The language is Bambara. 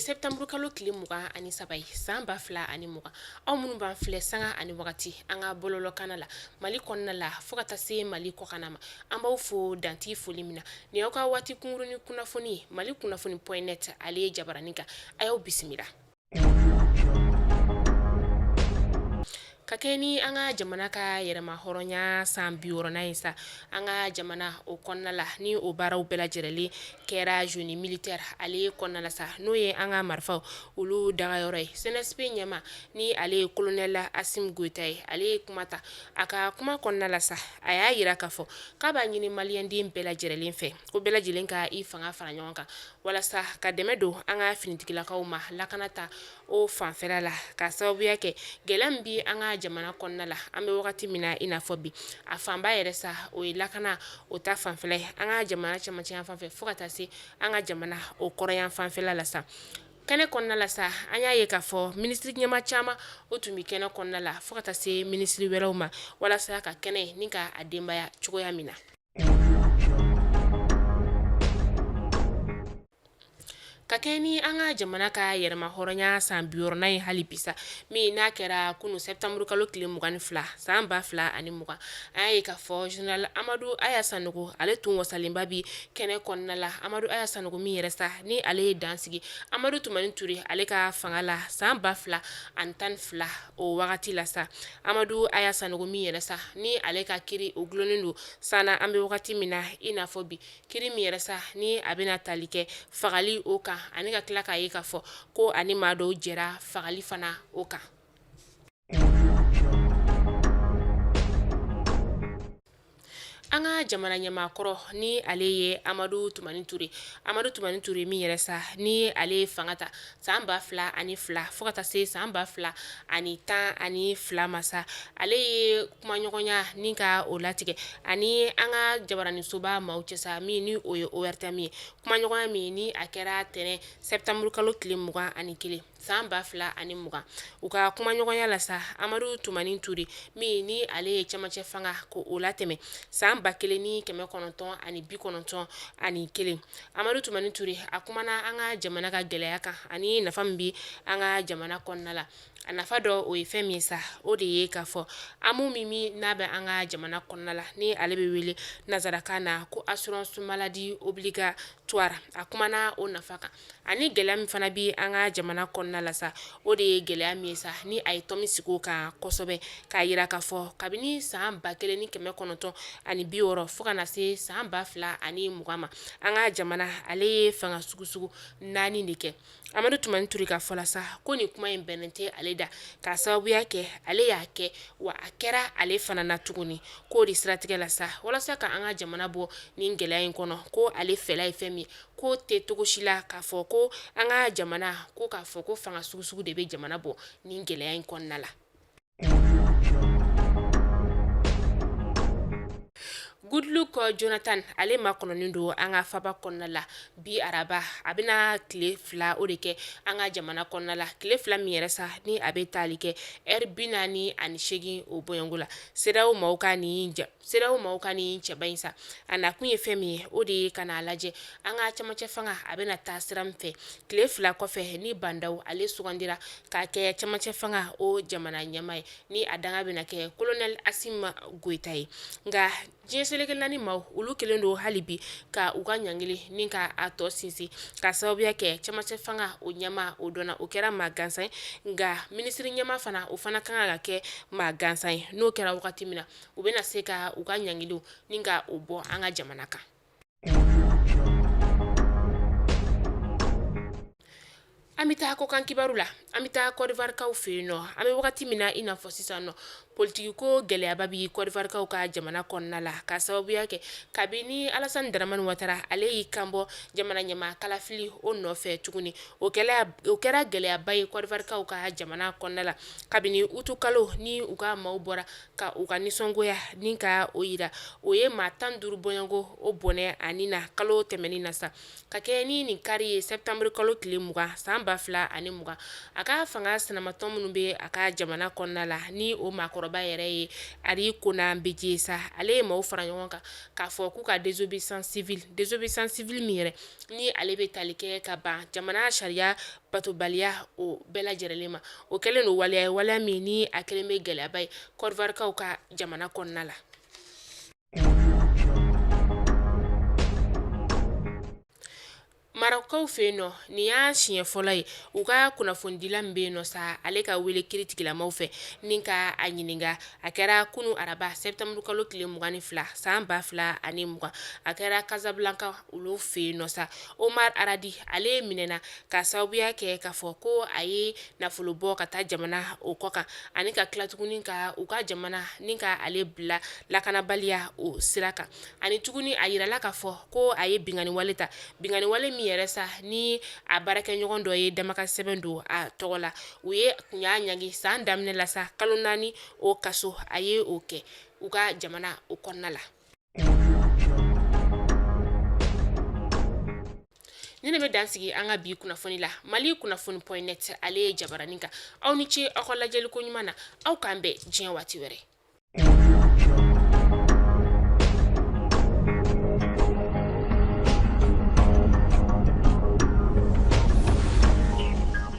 septembre kalo tile 23 ye san 2020. Aw minnu b'an filɛ sanga ani wagati an ka bɔlɔlɔkanna la Mali kɔnɔna la fo ka taa se Mali kɔkanna ma, an b'aw fo dan tɛ foli min na. Nin y'aw ka waati kunkurunnin kunnafoni ye Mali kunnafoni point net ale ye jabaranin kan. A y'aw bisimila. Ka kɛ ni an ka jamana ka yɛrɛma hɔrɔnya san 60nan ye sa, an ka jamana o kɔnɔna la, ni o baaraw bɛɛ lajɛlen kɛra génie militaire ale kɔnɔna la sa, n'o ye an ka marifaw olu dagayɔrɔ ye. CNSP ɲɛmaa ni ale ye colonel Assimi Goïta ye, ale ye kuma ta. A ka kuma kɔnɔna la sa, a y'a jira k'a fɔ k'a b'a ɲini maliyɛnden bɛɛ lajɛlen fɛ ko bɛɛ lajɛlen ka i fanga fara ɲɔgɔn kan walasa ka dɛmɛ don an ka finitigilakaw ma lakana ta o fanfɛla la, ka sababuya kɛ gɛlɛya min bɛ an ka jamana kɔnɔna la an bɛ wagati min na i n'a fɔ bi, a fanba yɛrɛ sa o ye lakana o ta fanfɛla ye an ka jamana cɛmancɛ yan fan fɛ fo ka taa se an ka jamana o kɔrɔn yan fanfɛla la sa. Kɛnɛ kɔnɔna la sa, an y'a ye k'a fɔ minisiri ɲɛmaa caman o tun bɛ kɛnɛ kɔnɔna la fo ka taa se minisiri wɛrɛw ma walasa ka kɛnɛ ni ka a denbaya cogoya min na. Ka kɛ ni an ka jamana ka yɛrɛma hɔrɔnya san 60nan ye hali bi sa, min n'a kɛra kunun septembre kalo tile 22 san 2020, an y'a ye k'a fɔ général Amadu Aya Sanogo ale tun wasalenba bi kɛnɛ kɔnɔna la. Amadu Aya Sanogo min yɛrɛ sa ni ale ye dan sigi Amadu Tumani Ture ale ka fanga la san 2012 o wagati la sa. Amadu Aya Sanogo min yɛrɛ sa ni ale ka kiri o dulonnen don sanna an bɛ wagati min na i n'a fɔ bi, kiri min yɛrɛ sa ni a bɛna tali kɛ fagali o kan, ani ka tila k'a ye k'a fɔ ko ani maa dɔw jɛra fagali fana o kan. An ka jamana ɲɛmaa kɔrɔ ni ale ye Amadu Tumani Ture, Amadu Tumani Ture min yɛrɛ sa ni ale ye fanga ta san 2002 fo ka taa se san 2012 ma sa, ale ye kumaɲɔgɔnya ni ka o latigɛ ani an ka jabaraninsoba maaw cɛ sa, min ni o ye ORTM ye, kumaɲɔgɔnya min ni a kɛra tɛnɛn septembre kalo tile 21 san 2020. U ka kumaɲɔgɔnya la sa, Amadu Tumani Ture min ni ale ye cɛmancɛ fanga ko o latɛmɛ san 1991, Amadu Tumani Ture a kumana an ka jamana ka gɛlɛya kan ani nafa min bɛ an ka jamana kɔnɔna la. A nafa dɔ o ye fɛn min sa, o de ye k'a fɔ AMO min n'a bɛ an ka jamana kɔnɔna la ni ale bɛ wele nansarakan na ko assurance maladie obligatoire, a kumana o nafa kan. Ani gɛlɛya min fana bɛ an ka jamana kɔnɔna la sa, o de ye gɛlɛya min ye sa ni a ye tɔmi sigi o kan kosɛbɛ, k'a jira k'a fɔ kabini san 1960 fo ka na se san 2020 ma, an ka jamana ale ye fanga sugu sugu naani de kɛ. Amadu Tumani Ture ka fɔ la sa, ko nin kuma in bɛnnen tɛ ale da, k'a sababuya kɛ ale y'a kɛ wa a kɛra ale fana na tuguni. K'o de siratigɛ la sa, walasa ka an ka jamana bɔ nin gɛlɛya in kɔnɔ, ko ale fɛla ye fɛn min ye, k'o tɛ cogo si la k'a fɔ ko an ka jamana ko k'a fɔ ko fanga sugu sugu de bɛ jamana bɔ nin gɛlɛya in kɔnɔna la. Goodluck Jonathan ale makɔnɔnen don an ka faba kɔnɔna la bi araba. A bɛna tile 2 o de kɛ an ka jamana kɔnɔna la, tile 2 min yɛrɛ sa ni a bɛ tali kɛ ɛri 48 o bɔɲɔgɔnko la. CEDEAO maaw ka nin CEDEAO maaw ka nin cɛba in sa, a nakun ye fɛn min ye, o de ye ka n'a lajɛ an ka cɛmancɛ fanga a bɛna taa sira min fɛ tile 2 kɔfɛ ni Bah N'Daw ale sugandira k'a kɛ cɛmancɛ fanga o jamana ɲɛmaa ye, ni a danga bɛna kɛ colonel Assimi Goïta ye. Nka diɲɛ seleke naani maaw olu kɛlen don hali bi ka u ka ɲangili ni ka a tɔ sinsin, ka sababuya kɛ cɛmancɛ fanga o ɲɛmaa o dɔnna o kɛra maa gansan ye, nka minisiri ɲɛmaa fana o fana kan ka kɛ maa gansan ye. N'o kɛra wagati min na, u bɛna se ka u ka ɲangiliw ni ka o bɔ an ka jamana kan. An bɛ taa kɔkan kibaru la, an bɛ taa Kɔdiwarikaw fɛ yen nɔ. An bɛ wagati min na i n'a fɔ sisan nɔ, politiki ko gɛlɛyaba bɛ Kɔdiwarikaw ka jamana kɔnɔna la, ka sababuya kɛ kabini Alasani Daramani Watara ale y'i kanbɔ jamana ɲɛmaa kalafili o nɔfɛ tuguni. O kɛra gɛlɛyaba ye Kɔdiwarikaw ka jamana kɔnɔna la kabini utukalo ni u ka maaw bɔra ka u ka nisɔngoya ni ka o jira. O ye maa 15 bɔɲɔgɔnko o bɔnɛ a ni na kalo tɛmɛnen na sa, ka kɛ ni nin kari ye septembre kalo tile 20 san san 2020. A ka fanga sinamatɔn minnu bɛ a ka jamana kɔnɔna la, ni o maakɔrɔba yɛrɛ ye Henri Konan Bédié sa, ale ye maaw fara ɲɔgɔn kan k'a fɔ k'u ka désobéissance civile, désobéissance civile min yɛrɛ ni ale bɛ tali kɛ ka ban jamana sariya batobaliya o bɛɛ lajɛlen ma, o kɛlen don waleya ye, waleya min ni a kɛlen bɛ gɛlɛyaba ye Kɔdiwarikaw ka jamana kɔnɔna la. Marɔkukaw fɛ yen nɔ, nin y'a siɲɛ fɔlɔ ye u ka kunnafonidila min bɛ yen nɔ sa, ale ka wele kiritigilamaw fɛ ni ka a ɲininka. A kɛra kunun araba septembre kalo tile 22 san 2020, a kɛra Casablanca olu fɛ yen nɔ sa. Omar Aradi, ale minɛna ka sababuya kɛ k'a fɔ ko a ye nafolo bɔ ka taa jamana o kɔ kan, ani ka tila tuguni ka u ka jamana ni ka ale bila lakanabaliya o sira kan. Ani tuguni a yirala k'a fɔ ko a ye binkanni wale ta, binkanni wale min yɛrɛ sa ni a baarakɛɲɔgɔn dɔ ye damakan sɛbɛn don a tɔgɔ la. U ye kun y'a ɲangi san daminɛ la sa, kalo 4 o kaso, a ye o kɛ u ka jamana o kɔnɔna la. Nin de bɛ dan sigi an ka bi kunnafoni la Mali kunnafoni point net ale ye jabaranin kan. Aw ni ce aw ka lajɛliko ɲuman na. Aw k'an bɛn diɲɛ waati wɛrɛ.